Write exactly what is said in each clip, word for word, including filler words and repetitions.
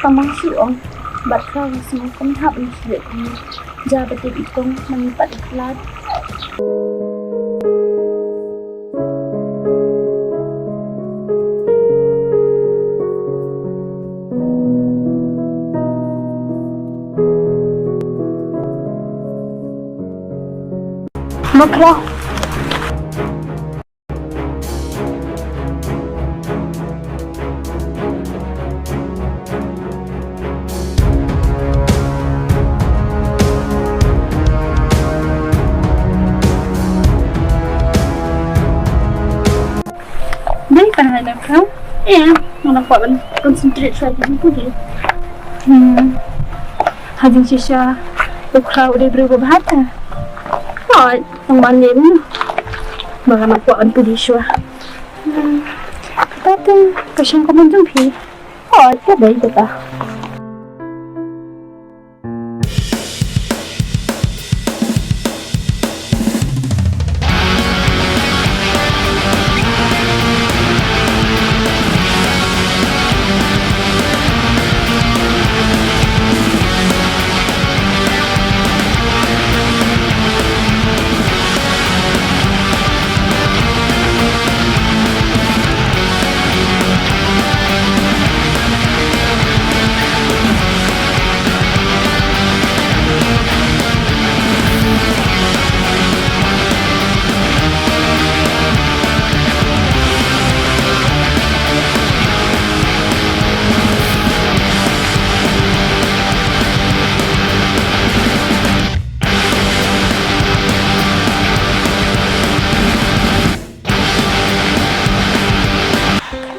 Tang ba shu ong bad ka sngew kum hap ngi shu leh kumne. Ja ba tip i kong man i pat i khlad. Makra. Dei, kan hai na kau. Eh, mana kuat ban concentrate shuwa di buku dia. Hmm. Hajin shisha, u Khraw u dei briew ba bha te. Hooid, tang ban ïa u. Ba nga kwah ban pule shuwa. Hmm. Kata te ka shong ka mon jong phi. Hooid, ka dei kata.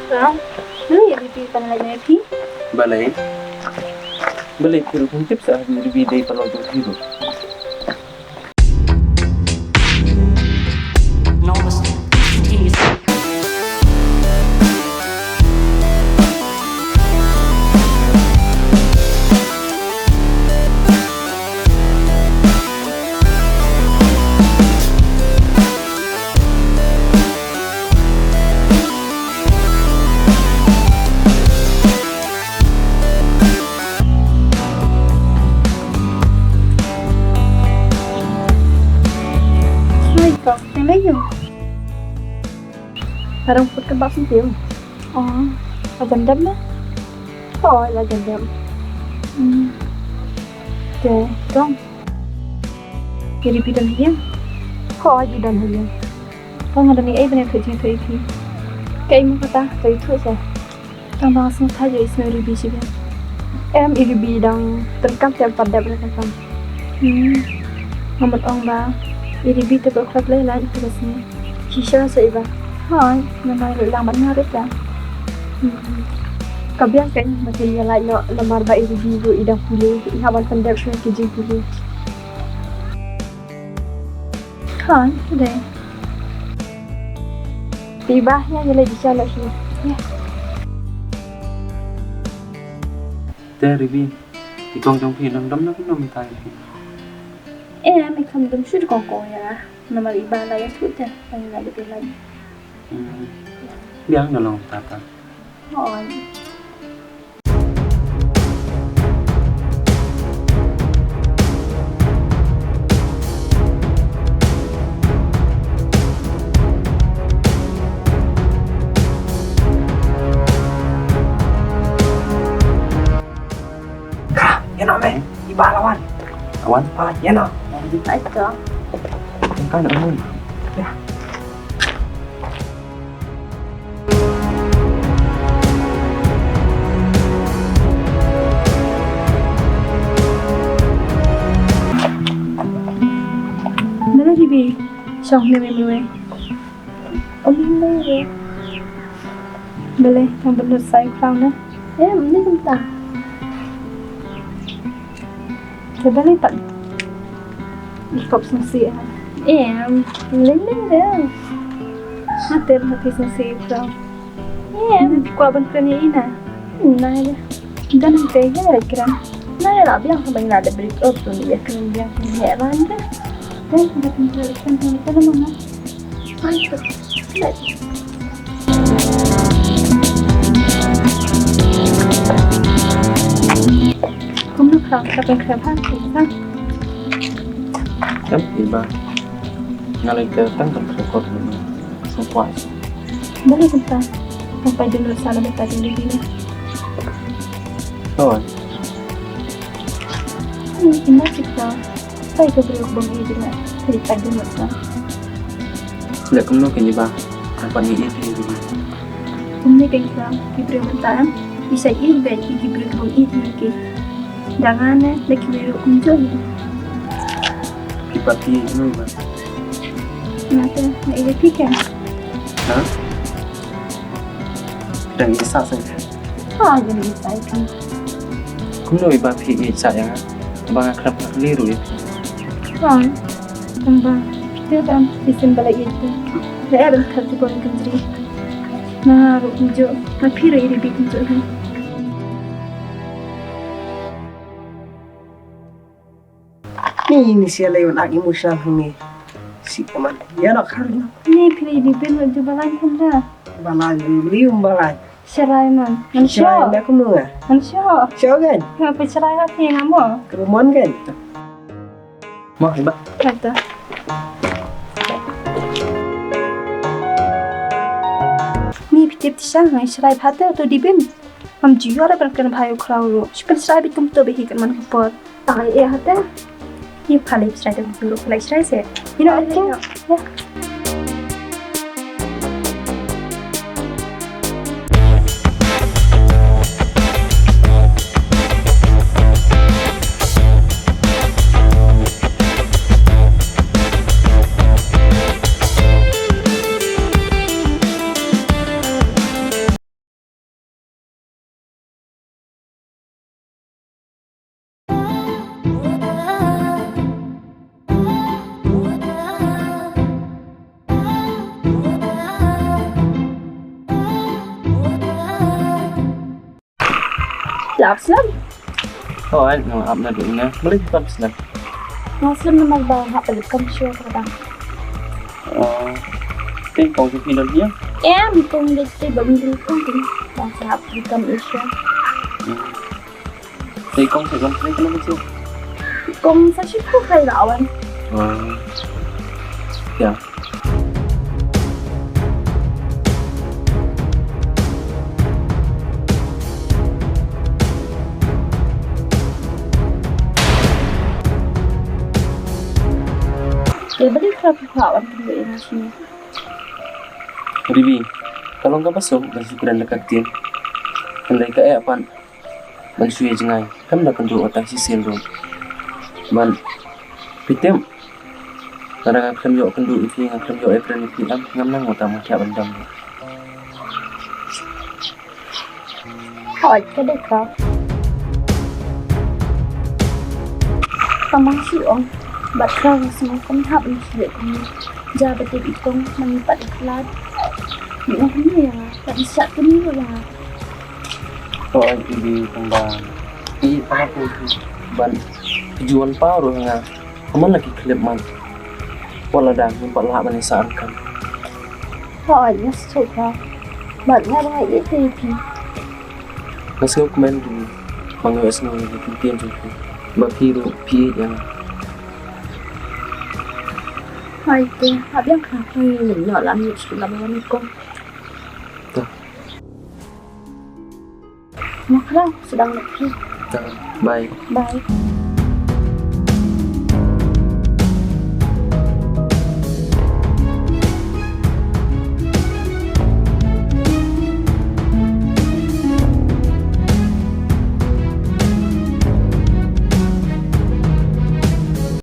Ram, lu ya di pi pan lai ne pi. Balei? Balei phi ruh phim tip sa ha ri bi dei paralok jong phi ruh? Hai, kong, teng lei ïa u. Ka dang put ka bak syntiew. Oh, la jan dep ne? Hooid, la jan dep. Hmm. Te, kong. Ïa ri bi don ha ïing? Hooid, i don ha ïing. Kong, nga don ei ei ban ïathuh jingïathuh ïa phi. Kaei mo kata, to ïathuh sa. Tang ba nga sngewthuh ïa i sngewribi shibun. Em, i ribi dang tyngkam te em pat dep re ka kam. Hmm. Nga mut ong ba i ribi te ba khlap lei lait ïa ka sngi. Shisha sa i ba. Hooid, nga nai leit lang bad nga ruh te. Hmm. Ka biang kein ba kin ïa lait noh namar ba i ribi ruh i dang pule, i hap ban pyndep shuwa ki jingpule. Hooid, dei. Te i ba, ïa, ïa leit bichar noh shuwa. Ïa. Te Ribi, i kong jong phi dang dom ne ym dom mynta ïa phi? Em, i kong dom shuh i kong kong ïa nga. Namar i ba la ïathuh te, tang ïa nga bad i lait. Hmm. Biang na long mynta ta. Hooid. Ka, ïa noh me. I ba la wan. La wan? Ha, ïa noh. Ai to. Kan wan. Ïa. Nala Ribi, shong ne me me. Ym lei re. Balei, tang ba nud sa ïa u Khraw ne? Em, ym lei kumta. Te balei pat i kop sngewsih ha? Em, ym lei lei re. Nga tip ha phi sngewsih ïa u Khraw. Em, kwah ban kren ïa i na. Nai re. Don hangtei ïa la kren. Nai re la biang, haba ngi la da break up tu ngi ïa kren biang, ngi ïa ran re. Te, ngi ïa kren, kren, kren, kren, kren, kren, kren. Ai, tu. Nai. Ka pynkhraw ha, ka pynkhraw. Em, iba. Nga lei ka tang pynkhraw kot ni. Sngewkwah. Balei kumta? Tang pat don sa na bynta jong Libin. Oh. Ni, ina kita. Pai ka briew bym ïeit jingeh. Pai ka don sa. Leh kumno kane ba, haba ngi ïeit ïa ki. Kumne kane ba, ki briew mynta em, ki sa ïeit bad ki briew ki bym ïeit ïa ki. Dang ane, leh ki briew kumjuh. Ki party ïeit kumno ba? Nate, na ïeit ïa ki kan? Ha? Dang ïeit sa sa. Ha, dang ïeit sa ïa ki. Kumno ba phi ïeit sa ïa nga? Ba nga khlem khlem ruh ïa phi. Bang, tang ba, te dang, isin ba la ïeit te. La ïa dang khat tu bang kynjri. Nga ruh kumjuh, ma phi ruh ïa ri bi kumjuh hi. Ni ni sia lei wan ak emotional hangne. Si kaman. Ïa nak har na. Ni phi ri di bin wan ju balan kan da. Balan ju li um balan. Sharai man. Man sharai sho. Na kumno nga? Man sho. Sho kan? Nga pe sharai ha phi nga mo. Kumon kan? Mo, iba. Kata. Ni phi tip ti sha nga sharai bha te to di bin. Mam ju ïoh re ban kren bha ïa u khraw ruh. Shu pynshrai beit kumto ba hi kan man ka por. Tang ai eh hate. Ïa pha lei shrai te kumto ruh pha lei shrai se. You know, okay. Yeah. Lap slem. Oh, ai, no, ap na dulu na. Boleh bukan slem. No slem nama ba hap balik kam sure ka dang. Oh, ting kong tu pidon dia. Em, kong dek te bam dulu kong tu. Ba hap balik kam sure. Te kong sa kong sa kong sa. Kong sa shi ko khai lawan. Ah. Ya. Te bali kra kra wan kong ina shi. Ribi, ka long kaba suk ban shu kren da ka ktien. Hynrei ka eh pat ban shu ïa jngai, khlem da kynduh utai shisien ruh. Ban, phi tip, lada nga khlem ïoh kynduh ïa phi, nga khlem ïoh ïa kren ïa phi, em, ngam nang uta ma thiah ban dam. Hooid, ka dei ka. Ka mang shu ong, bad ka shu ong kam hap ban shu ïa kynduh. Ja ba tip i kong, man i pat i khlad. Ni ong kumne ïa nga, bad i shah kumne ïa nga. Ko ai i dei tang ba i pa ko ban ki juan pa ruh nga. Ka man la ki khlip man. Wat la dang ngim pat lah ban ïa sa angkan. Ko ai ïa suk ka. Bad nga ba nga ïeit ïa phi. Nga sngew kmen ruh ba nga ïohsngew ïa ki ktien jong phi. Ba phi ruh phi ïeit ïa nga. Hai te, hap ïa nga khnang ïa nga lam ïeit shu lam wan i kong. Nga khlem sdang lagi. Bye. Bye.